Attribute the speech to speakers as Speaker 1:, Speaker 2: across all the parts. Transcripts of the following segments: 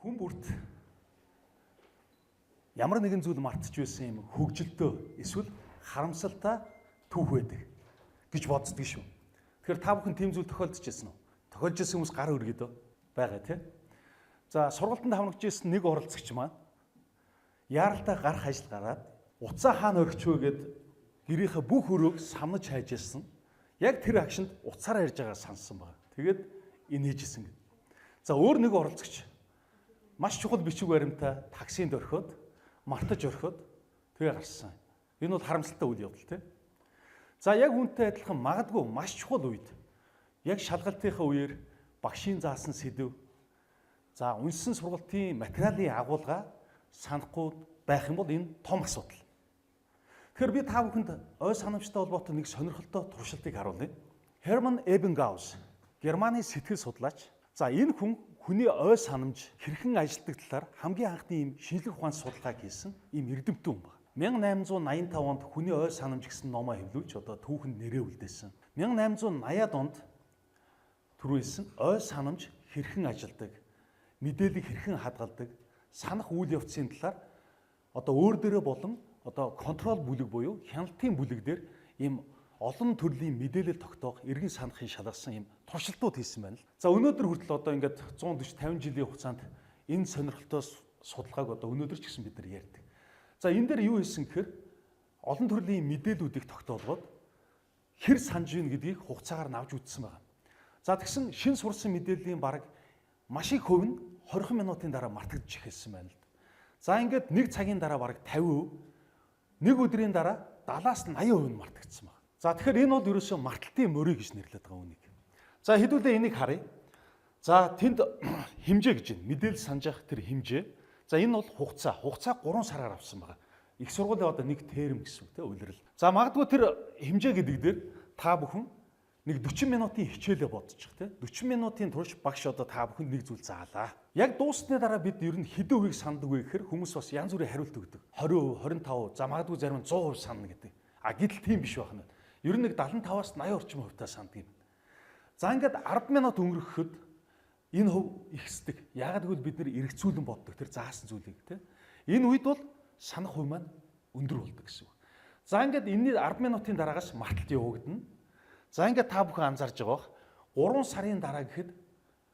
Speaker 1: Хүн бүрт ямар нэгэн зүйл мартаж байсан юм хөгжилтөө эсвэл харамсалтай түүх байдаг гэж боддог шүү. Тэгэхээр та бүхэн тийм зүйл тохиолдож байсан уу? Тохиолдож байсан хүмүүс гар өргөд байгаа, тий. За, сургалтанд хамрагдж байсан нэг оролцогч маань яаралтай гарах ажил гараад утсаа хаана орхич вэ гэд гэрийнхээ бүх өрөөг самнаж хайж ирсэн. Яг тэр агшинд утсаараа ярьж байгаа сансан байна. Тэгээд инээжсэн гэд. За, өөр нэг оролцогч маш чухал бичиг баримтаа таксинд орхиод, мартаж орхиод тэгээ гарсан. Энэ бол харамсалтай үйл явдал, тийм. За, яг үүнтэй адилхан магадгүй маш чухал үед, яг шалгалтынхаа үеэр багшийн заасан сэдэв, за, уншсан сургалтын материалын агуулга санахгүй байх юм бол энэ том асуудал. Тэгэхээр би та бүхэнд ой санамжтай холбоотой нэг сонирхолтой туршилтыг харуулъя. Hermann Ebbinghaus, Германы сэтгэл судлаач. За, энэ хүн хүний ой санамж хэрхэн ажилладаг талаар хамгийн анхны ийм шинжлэх ухааны судалгааг хийсэн ийм эрдэмтэн хүн байна. 1885 онд "Хүний ой санамж" гэсэн номоо хэвлүүлж одоо түүхэнд нэрээ үлдээсэн. 1880-ад онд түрүүлсэн ой санамж хэрхэн ажилладаг, мэдээллийг хэрхэн хадгалдаг, санах үйл явцын талаар одоо өөр дээрээ болон одоо control бүлэг буюу хяналтын бүлэг дээр ийм олон төрлийн мэдээлэл тогтоох, эргэн санахыг шалгасан ийм туршилтууд хийсэн байна л. За, өнөөдөр хүртэл одоо ингээд 140 50 жилийн хугацаанд энэ сонирхолтой судалгааг одоо өнөөдөр ч гэсэн бид нар ярьдаг. За, энэ дээр юу хийсэн гэхээр олон төрлийн мэдээллүүдийг тогтоолгоод хэр санаж гин гэдгийг хугацаагаар навж үзсэн байна. За, тэгсэн шин сурсан мэдээллийн бараг маш их хувь нь 20 минутын дараа мартагдчих эхэлсэн байна л да. За, ингээд нэг цагийн дараа бараг 50%, нэг өдрийн дараа 70-аас 80% нь мартагдсан байна. За, тэгэхээр энэ бол ерөөсөө марталтын мөрий гэж нэрлэдэг байгаа үнийг. За, хэдүүлээ энийг харъя. За, тэнд хэмжээ гэж байна. Мэдээлэл санаж тэр хэмжээ. За, энэ бол хугацаа. Хугацаа 3 сараар авсан байгаа. Их сургуулийн одоо нэг терм гэсэн үг, те, улирал. За, магадгүй тэр хэмжээ гэдэг дээр та бүхэн нэг 40 минутын хичээлээ бодчих, те. 40 минутын турш багш одоо та бүхэнд нэг зүйл заалаа. Яг дууссаны дараа бид ер нь хэдэн хувийг санадаг вэ гэхээр хүмүүс бас янз бүрийн хариулт өгдөг. 20%, 25%, за, магадгүй зарим нь 100% санана гэдэг. А гэтэл тийм биш байх нь. Ер нь нэг 75-аас 80 орчим хувьтай санадаг юм. За, ингээд 10 минут өнгөрөхөд энэ хувь ихсдэг. Яагаад гэвэл бид нар эргэцүүлэн боддог тэр заасан зүйлийг, те. Энэ үед бол санах хувь маань өндөр болдог гэсэн үг. За, ингээд энэний 10 минутын дараагаас марталт явагдана. За, ингээд та бүхэн анзаарж байгаа бах. 3 сарын дараа гэхэд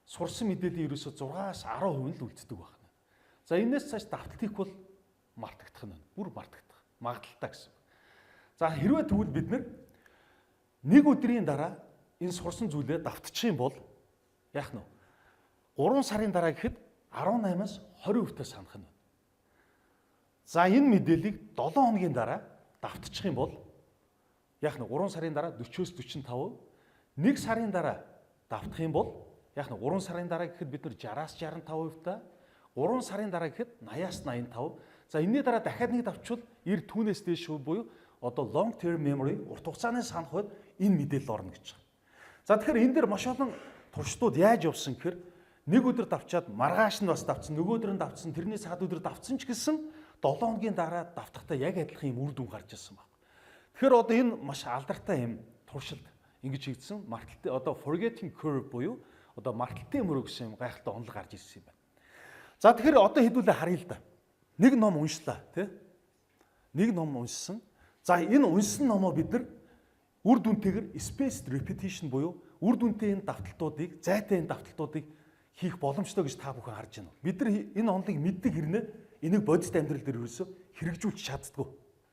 Speaker 1: сурсан мэдээллийн ерөөсө 6-аас 10% нь л үлддэг байна. За, энэс цааш давталт хийх бол мартагдах нь байна. Бүр мартагдах магадлалтай гэсэн. За, хэрвээ тэгвэл бид нар нэг өдрийн дараа энэ сурсан зүйлээ давтчих юм бол яах нь вэ? 3 сарын дараа гэхэд 18-аас 20% санах нь байна. За, энэ мэдээллийг 7 хоногийн дараа давтчих юм бол яах нь? 3 сарын дараа 40-оос 45%, 1 сарын дараа давтах юм бол яах нь? 3 сарын дараа гэхэд бид нар 60-аас 65% та, 3 сарын дараа гэхэд 80-аас 85. За, энэний дараа дахиад нэг давчвал 90, түүнээс дээш буюу одоо long term memory, урт хугацааны санах үед энэ мэдээлэл орно гэж байгаа. За, тэгэхээр энэ дээр маш олон туршилтууд яаж явсан гэхээр нэг өдөр давчаад маргааш нь бас давцсан, нөгөө өдөр нь давцсан, тэрний цаад өдөр давцсан ч гэсэн 7 хоногийн дараа давтахдаа яг адилхан юм үр дүн гарч ирсэн байна. Тэгэхээр одоо энэ маш алдартай юм туршилт ингэж хийгдсэн. Марталтай одоо forgetting curve буюу одоо марталтын мөрөө гэсэн юм гайхалтай онол гарч ирсэн юм байна. За, тэгэхээр одоо хэдүүлээ харъя л да. Нэг ном уншлаа, тий? Нэг ном уншсан. За, энэ уншсан номоо бид нар үр дүнтэйгээр spaced repetition буюу үр дүнтэй энэ давталтуудыг, зайтай энэ давталтуудыг хийх боломжтой гэж та бүхэн харж байна. Бид нар энэ онолыг мэддэг хэрнээ энийг бодит амьдрал дээр ерөөсөө хэрэгжүүлж чаддаггүй.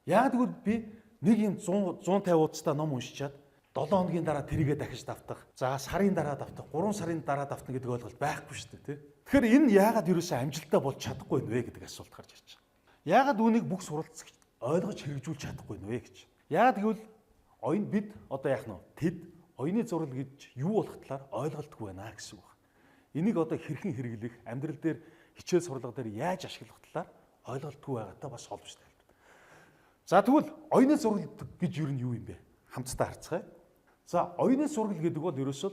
Speaker 1: Яг тэгвэл би нэг юм 100 150 хуудастай ном уншичаад 7 хоногийн дараа тэрийгэ дахиж давтах, за, сарын дараа давтах, 3 сарын дараа давтна гэдэг ойлголт байхгүй шүү дээ, тий. Тэгэхээр энэ яагаад ерөөсөө амжилттай болж чадахгүй вэ гэдэг асуулт гарч ирж байгаа. Яагаад үүнийг бүх суралцагч ойлгож хэрэгжүүлж чадахгүй нэ гэж. Яагаад гэвэл оюун бид одоо яах нь тэд оюуны зураг гэж юу болох талаар ойлголтгүй байна гэсэн үг. Энийг одоо хэрхэн хэрэглэх, амьдрал дээр, хичээл сурлага дээр яаж ашиглах талаар ойлголтгүй байгаатай бас холбогддог. За, тэгвэл оюуны зураг гэж юу нь юу юм бэ? Хамтдаа харцгаая. За, оюуны зураг гэдэг бол ерөөсөө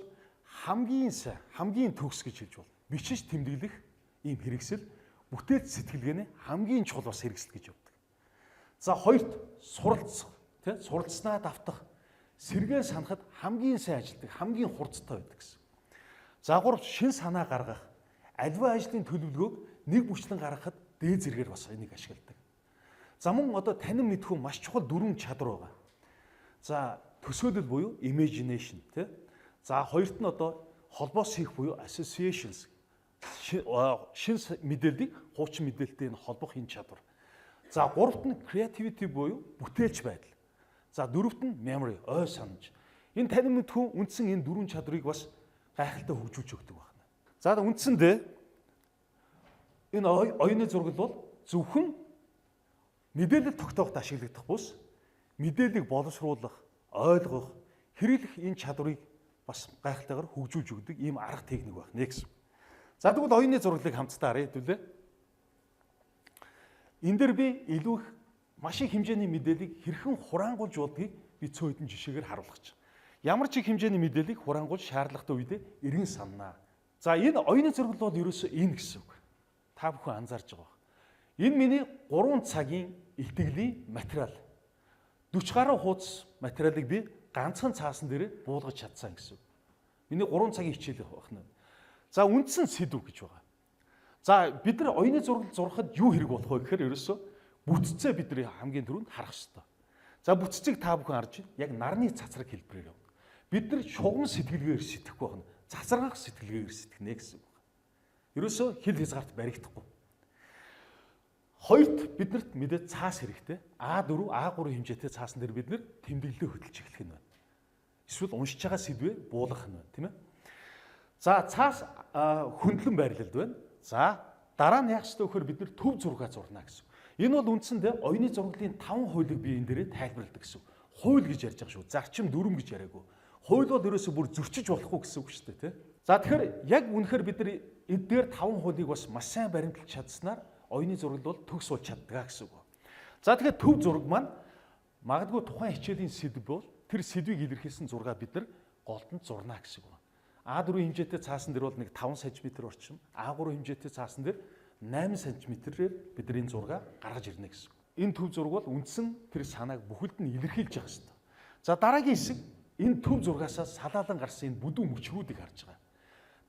Speaker 1: хамгийн сайн, хамгийн төгс гэж хэлж болно. Бичиж тэмдэглэх ийм хэрэгсэл, бүтээлч сэтгэлгээний хамгийн чухал бас хэрэгсэл гэж явдаг. За, хоёрт суралцах, тий, суралцснаа давтах, сэргээн санахад хамгийн сайн ажилладаг, хамгийн хурцтай байдаг гэсэн. За, гурав шин санаа гаргах, аливаа ажлын төлөвлөгөөг нэг бүчлэн гаргахад дээд зэргээр бас энийг ашигладаг. За мөн одоо танин мэдхүү маш чухал дөрвөн чадвар байгаа. За төсөөлөл буюу imagination тий. За хоёрт нь одоо холбоос хийх буюу associations, шин мэдээллийг хуучин мэдээлэлтэй нь холбох энэ чадвар. За гуравт нь creativity буюу бүтээлч байдал. За дөрөвт нь memory, ой санаж. Энэ танин мэдхүү үндсэн энэ дөрвөн чадварыг бас гайхалтай хөгжүүлж өгдөг байна. За үндсэндээ энэ оюуны зураг бол зөвхөн мэдээлэл тогтооход ашиглагдах бус мэдээллийг боловсруулах, ойлгох, хэрэглэх энэ чадварыг бас гайхалтайгаар хөгжүүлж өгдөг ийм арга техник байх нэ гэсэн. За тэгвэл оюуны зураглалыг хамтдаа харъя хэдүүлээ. Энэ дээр би илүү их маш их хэмжээний мэдээллийг хэрхэн хураангуйлж болдгийг би цөөн хэдэн жишээгээр харуулах гэж. Ямар ч их хэмжээний мэдээллийг хураангуйлж шаардлагатай үедээ эргэн санана. За энэ оюуны зураглал бол ерөөсөө энэ гэсэн үг. Та бүхэн анзаарч байгаа. Энэ миний 3 цагийн илтгэлийн материал. 40 гаруй хуудас материалыг би ганцхан цаасан дээр буулгаж чадсан гэсэн үг. Миний 3 цагийн хичээл байна. За үндсэн сэдэв гэж байгаа. За бид нар оюуны зураг зурхад юу хэрэг болох вэ гэхээр ерөөсөө бүтцээ бид нар хамгийн түрүүнд харах ёстой. За бүтцийг та бүхэн харж яг нарны цацраг хэлбэрээр явна. Бид нар шугам сэтгэлгээгээр сэтгэхгүй байна. Цацрагах сэтгэлгээгээр сэтгэнэ гэсэн үг. Ерөөсөө хил хязгаарт баригдахгүй. Хоёрт биднэрт мэдээ цаас хэрэгтэй. А4, А3 хэмжээтэй цаасан дээр бид нэр тэмдэглэлээ хөтөлж эхлэх нь байна. Эсвэл уншиж байгаа сэдвээ буулгах нь байна, тийм ээ. За цаас хөндлөн байрлалд байна. За дараа нь яах ёстой вэхээр бид нэр төв зургаа зурна гэсэн. Энэ бол үндсэндээ оюуны зураглалын 5 хуулийг би энэ дээрээ тайлбарладаг гэсэн. Хууль гэж ярьж байгаа шүү. Зарчим дүрм гэж яриаггүй. Хууль бол ерөөсөө бүр зөрчиж болохгүй гэсэн үг шүү дээ, тий. За тэгэхээр яг үнэхээр бид нар эдгээр 5 хуулийг бас маш сайн баримталж чадсанаар оюуны зураг бол төгс болж чаддаг гэсэн үг. За тэгэхээр төв зураг маань магадгүй тухайн хичээлийн сэдэв бол тэр сэдвийг илэрхийлсэн зургаа бид нар голд нь зурна гэсэн үг. А4 хэмжээтэй цаасан дээр бол нэг 5 см орчим, А3 хэмжээтэй цаасан дээр 8 см-ээр бид нар энэ зургаа гаргаж ирнэ гэсэн. Энэ төв зураг бол үндсэн тэр санааг бүхэлд нь илэрхийлж явах хэрэгтэй. За дараагийн хэсэг энэ төв зургаасаа салаалан гарсан энэ бүдүүн мөчрүүдийг харж байгаа.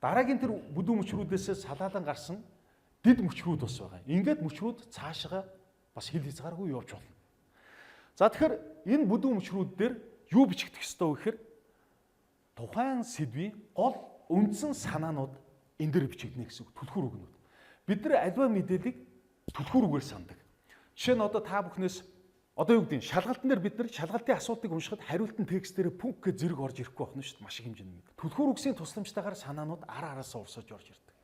Speaker 1: Дараагийн тэр бүдүүн мөчрүүдээсээ салаалан гарсан дэд мөчрүүд бас байгаа. Ингээд мөчрүүд цаашаа бас хил хязгааргүй явж болно. За тэгэхээр энэ бүдүүн мөчрүүд дээр юу бичигдэх ёстой вэ гэхээр тухайн сэдвийн гол үндсэн санаанууд энэ дээр бичигдэнэ гэсэн үг, түлхүүр үгнүүд. Бид нар аливаа мэдээллийг түлхүүр үгээр санадаг. Жишээ нь одоо та бүхнээс одоо юу гэдэг нь шалгалтын дээр бид нар шалгалтын асуултыг уншихад хариултын текст дээр пункт гэж зэрэг орж ирэхгүй байна шүү дээ, маш их хэмжээний мэд. Түлхүүр үгсийн тусламжтайгаар санаанууд ар араасаа урсаж орж ирдэг.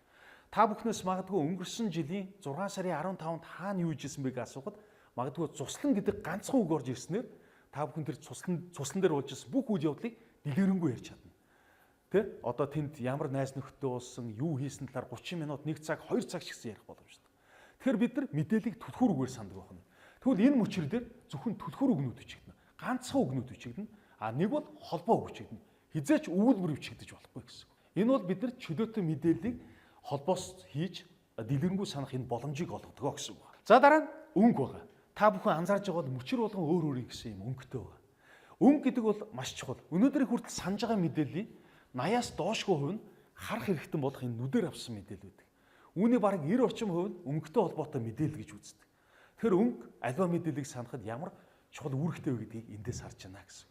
Speaker 1: Та бүхнээс магадгүй өнгөрсөн жилийн 6 сарын 15-нд хаана юу хийжсэн бэ гэж асуухад магадгүй цуслан гэдэг ганцхан үг орж ирснээр та бүхэн тэр цуслан дээр болж ирсэн бүх үйл явдлыг дэлгэрэнгүй ярьж чадна. Тэ? Одоо тэнд ямар найз нөхдөд уулсан, юу хийсэн талаар 30 минут, 1 цаг, 2 цаг ч гэсэн ярих боломжтой. Тэгэхээр бид нар мэдээллийг түлхүүр үгээр санадаг байна. Тэгвэл энэ мөчр дээр зөвхөн түлхүүр үгнүүд бичигдэнэ. Ганцхан үгнүүд бичигдэнэ. А нэг бол холбоо үг бичигдэнэ. Хизээч өгүүлбэр бичигдэж болохгүй гэсэн. Энэ бол бид нар чөлөөтэй мэдээллийг холбоос хийж дэлгэрэнгүй санах энэ боломжийг олгодог гэсэн үг. За дараа нь өнгө байгаа. Та бүхэн анзаарж байгаа бол мөчр болгон өөр өөр гэсэн юм өнгөтэй байгаа. Өнгө гэдэг бол маш чухал. Өнөөдрийн хүртэл санаж байгаа мэдээллийн 80-аас доошгүй хувь нь харах хэрэгтэн болох энэ нүдээр авсан мэдээлэл байдаг. Үүний бараг 90 орчим хувь нь өнгөтэй холбоотой мэдээлэл гэж үздэг. Тэгэхээр өнгө аливаа мэдээллийг санахад ямар чухал үүрэгтэй вэ гэдгийг эндээс харж байна гэсэн.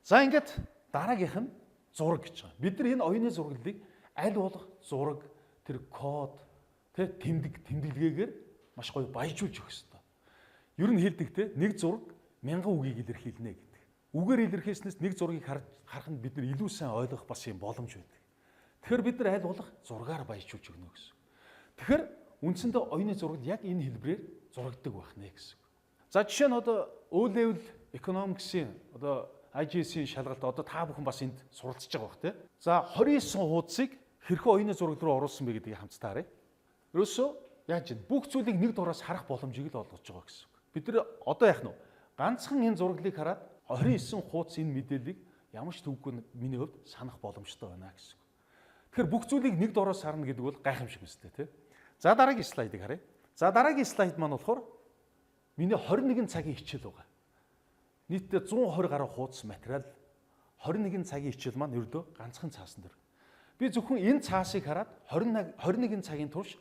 Speaker 1: За ингээд дараагийнх нь зураг гэж байгаа. Бид нар энэ оюуны зураглалыг аль болох зураг, тэр код, тэ тэмдэг тэмдэглэгээгээр маш гоё баяжуулж өгөх ёстой. Ер нь хэлдэг те нэг зураг 1000 үгийг илэрхийлнэ гэдэг. Үгээр илэрхийлснээс нэг зургийг харах нь бид нар илүү сайн ойлгох бас юм боломж байдаг. Тэгэхээр бид нар аль болох зургаар баяжуулж өгнө гэсэн. Тэгэхээр үндсэндээ оюуны зураг яг энэ хэлбэрээр зурагддаг байх нэ гэсэн. За жишээ нь одоо O level economics-ийн одоо IGCSE-ийн шалгалт одоо та бүхэн бас энд суралцж байгаа бах те. За 29 хуудсыг хэрхэн оюуны зураг руу оруулсан бэ гэдгийг хамтдаа харъя. Ерөөсөө яаж вэ? Бүх зүйлийг нэг дураас харах боломжийг л олгож байгаа гэсэн үг. Бид нар одоо яах нь вэ? Ганцхан энэ зураглалыг хараад 29 хуудас энэ мэдээллийг ямар ч төвгүй миний хувьд санах боломжтой байна гэсэн үг. Тэгэхээр бүх зүйлийг нэг дороос харна гэдэг бол гайхамшиг үстэй тий. За дараагийн слайдыг харъя. За дараагийн слайд маань болохоор миний 21 цагийн хичээл байгаа. Нийтдээ 120 гаруй хуудас материал 21 цагийн хичээл маань ердөө ганцхан цаасан дээр. Би зөвхөн энэ цаасыг хараад 21 цагийн турш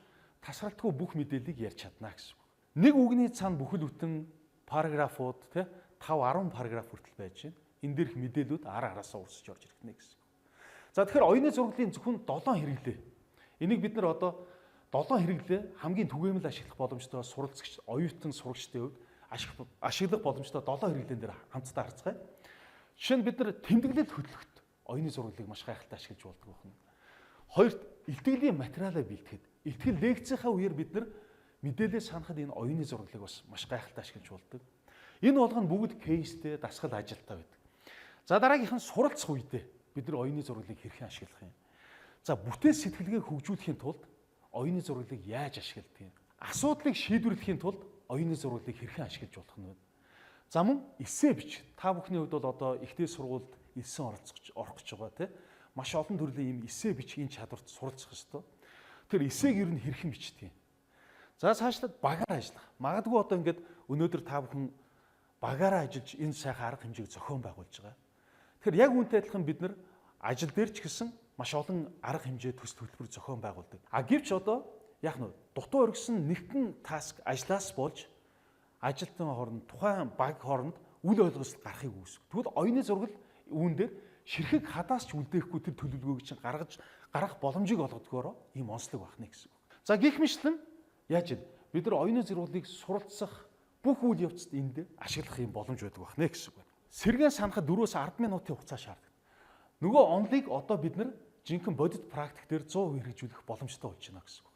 Speaker 1: тасралтгүй бүх мэдээллийг ярьж чадна гэсэн үг. Нэг үгний цаана бүхэл бүтэн параграфууд тий 5 10 параграф хүртэл байж байна. Энэ дээрх мэдээлүүд ар араасаа урсаж орж ирэх нэ гэсэн үг. За, тэгэхээр оюуны зураглалын зөвхөн 7 хэрэглээ. Энийг бид нар одоо 7 хэрэглээ хамгийн түгээмэл ашиглах боломжтой, суралцагч, оюутан, сурагчдын хувьд ашиглах боломжтой 7 хэрэглээн дээр хамтдаа харцгаая. Жишээ нь, бид нар тэмдэглэл хөтлөхөд оюуны зураглалыг маш гайхалтай ашиглаж болдог байна. Хоёрт, илтгэлийн материалаа бэлтгэхэд, илтгэл лекцийнхаа үеэр бид нар мэдээлэл санахад энэ оюуны зураглалыг бас маш гайхалтай ашиглаж болдог. Энэ болгоно бүгд case тэй, дасгал ажилтаа байдаг. За, дараагийнх нь суралцах үедээ бид нар оюуны зураглалыг хэрхэн ашиглах юм? За, бүтээл сэтгэлгээг хөгжүүлэхийн тулд оюуны зураглалыг яаж ашигладаг юм? Асуудлыг шийдвэрлэхийн тулд оюуны зураглалыг хэрхэн ашиглаж болох нь вэ? За, мөн эссе бичих. Та бүхний хувьд бол одоо их дээд сургуульд элсэн оролцох орох гэж байгаа, тийм, маш олон төрлийн ийм эссе бичих энэ чадварт суралцах ёстой. Тэр эссег ер нь хэрхэн бичдэг юм? За, цаашлаад багаар ажиллах. Магадгүй одоо ингээд өнөөдөр та бүхэн багаараа ажиллаж энэ сайхан арга хэмжээг зохион байгуулж байгаа. Тэгэхээр яг үүнтэй адилхан бид нар ажил дээр ч гэсэн маш олон арга хэмжээ, төс төлбөр зохион байгуулдаг. А гэвч одоо яг нь дутуу оргисон нэгэн task ажлаас болж ажилтны хооронд, тухайн баг хооронд үл ойлголт гарахыг үүсгэх. Тэгвэл оюуны зургал үүн дээр ширхэг хадаас ч үлдээхгүй тэр төлөвлөгөөг чинь гаргаж гаргах боломжийг олгодгоороо ийм онцлог байх нэ гэсэн үг. За, гэх мэтчилэн яаж вэ? Бид нар оюуны зурглыг суралцах бүх үйл явцад энд ашиглах юм боломж байдаг байх нэ гэсэн үг байна. Сэргээн санахад 4-өөс 10 минутын хугацаа шаарддаг. Нөгөө онолыг одоо бид нар жинхэнэ бодит практик дээр 100% хэрэгжүүлэх боломжтой болж байна гэсэн үг.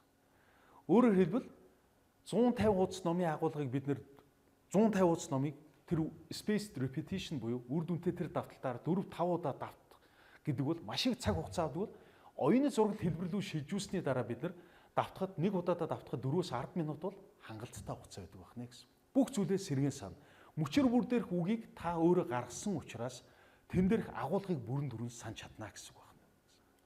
Speaker 1: Өөрөөр хэлбэл, 150 хуудас номын агуулгыг бид нар 150 хуудас номыг тэр spaced repetition буюу үр дүнтэй тэр давталтаар 4 5 удаа давтах гэдэг бол маш их цаг хугацаа авдаг бол оюуны зурагт хэлбэрлүү шилжүүлсэний дараа бид нар давтахад, нэг удаадаа давтахад 4-өөс 10 минут бол хангалттай хугацаа байдаг байна гэсэн. Бүх зүйлээ сэргээн сан. Мөчөр бүр дээрх үгийг та өөрөө гаргасан учраас тэн дээрх агуулгыг бүрэн дүрэн санаж чадна гэсэн үг байна.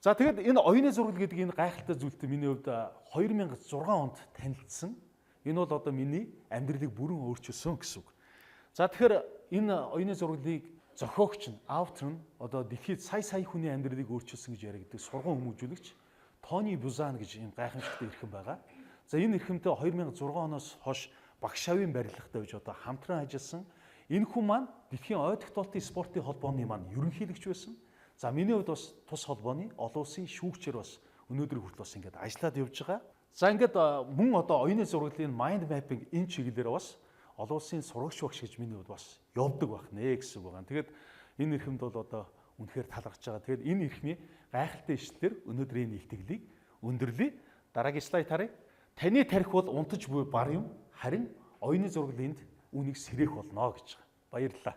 Speaker 1: За, тэгэд энэ оюуны зураг гэдэг энэ гайхалтай зүйлтэй миний хувьд 2006 онд танилцсан. Энэ бол одоо миний амьдралыг бүрэн өөрчилсөн гэсэн үг. За, тэгэхээр энэ оюуны зураглалыг зохиогч нь, автор нь одоо дэлхийд сая сая хүний амьдралыг өөрчилсөн гэж яригддаг сурган хүмүүжүүлэгч Тони Бузан гэж ийм гайхамшигтай эрхэм байгаа. За, энэ эрхэмтэй 2006 оноос хойш багш шавын барилгатай байж одоо хамтран ажилласан. Энэ хүн маань дэлхийн ой тогтоолтын спортын холбооны маань ерөнхийлөгч байсан. За, миний хувьд бас тус холбооны олон улсын шүүгчээр бас өнөөдөр хүртэл бас ингээд ажиллаад явж байгаа. За, ингээд мөн одоо оюуны зураглалын mind mapping энэ чиглэлээр бас олон улсын сурагч багш гэж миний хувьд бас явдаг байх нэ гэсэн үг байгаа. Тэгээд энэ эрхэмд бол одоо үнэхээр талархаж байгаа. Тэгээд энэ эрхмийн гайхалтай ишлэлээр өнөөдрийн энэ илтгэлийг өндөрлөе. Дараагийн слайд харъя. Таны тархи бол унтаж буй бар юм, харин оюуны зураглал энд үүнийг сэрээх болно гэж байгаа. Баярлалаа.